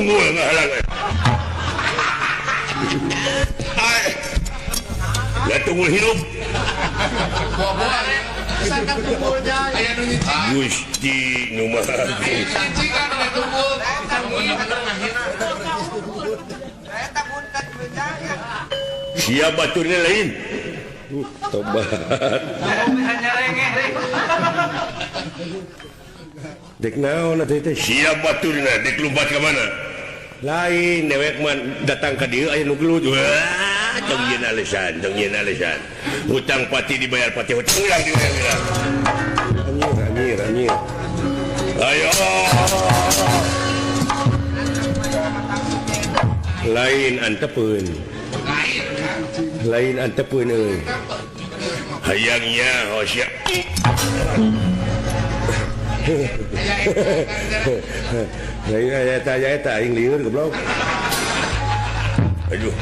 Tunggul ngahalang. Ya tunggul hirup. Gusti nu Maha Siap baturnya lain. Tobat. Dek naon atuh teh? Siap baturna dek lompat ka mana? Lain dewek mah datang ka dieu aya nu gelut. Wah, tong yeun alesan, tong yeun alesan. Hutang pati dibayar pati hutang urang dibayar urang. Anjir, anjir, anjir. Ayo. Lain antepeun. Lain antepeun euy. Hayangnya hosya. Lain aya eta aing lieur goblok. Aduh.